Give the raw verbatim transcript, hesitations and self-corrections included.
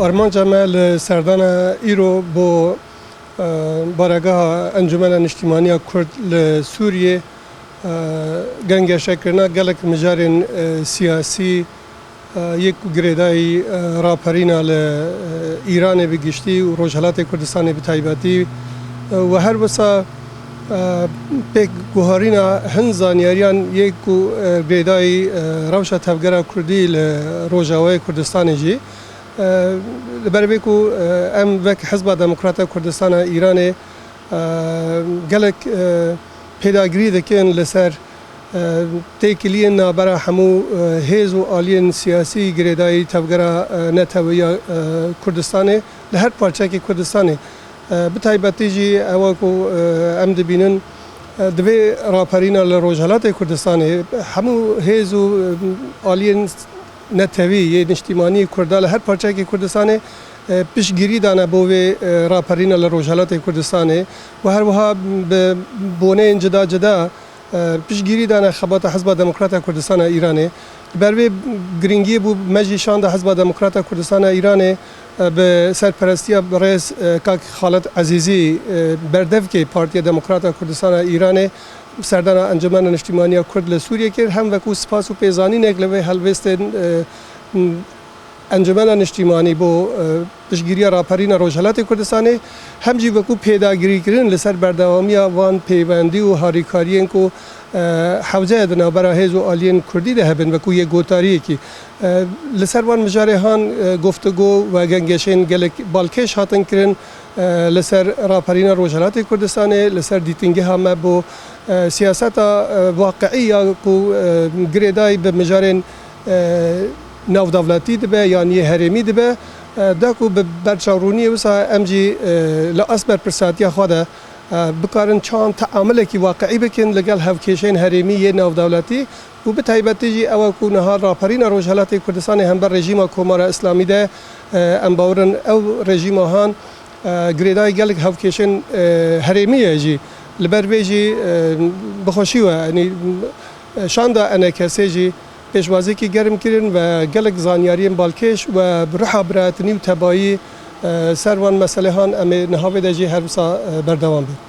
Armanca me li serdana îro bo, e, baregeha Encûmena Niştîmaniya Kurd li Sûriyê, e, gengeşekirina gelek mijarên, e, siyasî, e, yê ku girêdayî, e, raperîna li, e, Îranê bi giştî û Rojhelatê Kurdistanê bi taybetî, e, we her wisa, e, pêk guherîna hin zanyariyan yê ku, e, girêdayî, e, rewşa tevgera Kurdî li Rojavayê Kurdistanê jî. E, li ber vê ku, e, em wek Hizba Demokrata Kurdistana Îranê, e, gelek, e, pêdagirî dikin li ser, e, têkiliyên navbera hemû, e, hêz û aliyên siyasî girêdayî tevgera, e, netewî ya, e, Kurdistanê li her parçeyekî Kurdistanê. E, bi taybetî jî ewa ku, e, em dibînin, e, divê raperîna li Rojhelatê Kurdistanê hemû hêz û, e, aliyên netewî yê niştîmanî Kurda li her parçeyekî Kurdistanê, e, piştgirî dane bo vê, e, raperîna li Rojhelatê Kurdistanê û her wiha bi boneyên cida cida, e, piştgirî dane xebata Hizba Demokrata Kurdistana Îranê. Li ber vê girîngiyê bû me jî şanda Hizba Demokrata Kurdistana Îranê, e, bi serperestiya birêz, e, kak Xalid Ezîzî, e, berdevkê Partiya Demokrata Kurdistana Îranê, serdana Encûmena Niştîmaniya Kurd li Sûriyê kir, hem wekû spas û pêzanînek li vê helwestên, e, Encûmena Niştîmanî bo, e, piştgiriya raperîna Rojhelatê Kurdistanê, hem jî wekû pêdagirîkirin li ser berdewamiya van peywendî û harîkariyên ku, e, hewce ye di navbera hêz û aliyên Kurdî de hebin, wekû yek gotariyekî. E, li ser van mijarê han, e, guftûgo ve gengeşên gelek balkêş hatin kirin, e, li ser raperîna Rojhelatê Kurdistanê, li ser dîtingeha me bo, e, siyaseta, e, waqiî ya ku, e, girêdayî bi mijarên, e, navdewletî dibe yan yê herêmî dibe, e, da ku bi berçavrûniyê wisa em jî, e, li asberpirsatiya xwe de, e, bikarin çand teamulekî waqiî bikin li gel hevkêşên herêmî yê navdewletî û bi taybetî jî ew e ku niha raperîna Rojhelatê Kurdistanê hember rejîma Komara Îslamî de, e, em bawer in ew rejîma han, e, girêdayî gelek hevkêşên, e, herêmî ye jî. Li ber vê jî, e, bi xweşî we, yanî, e, şanda E N K S jî pêşwaziyekî germ kirin ve gelek zanyariyên balkêş we bi ruha birayetinî û tebayî, e, ser van meselê han em ê niha vê de jî her wisa, e, berdewam bin.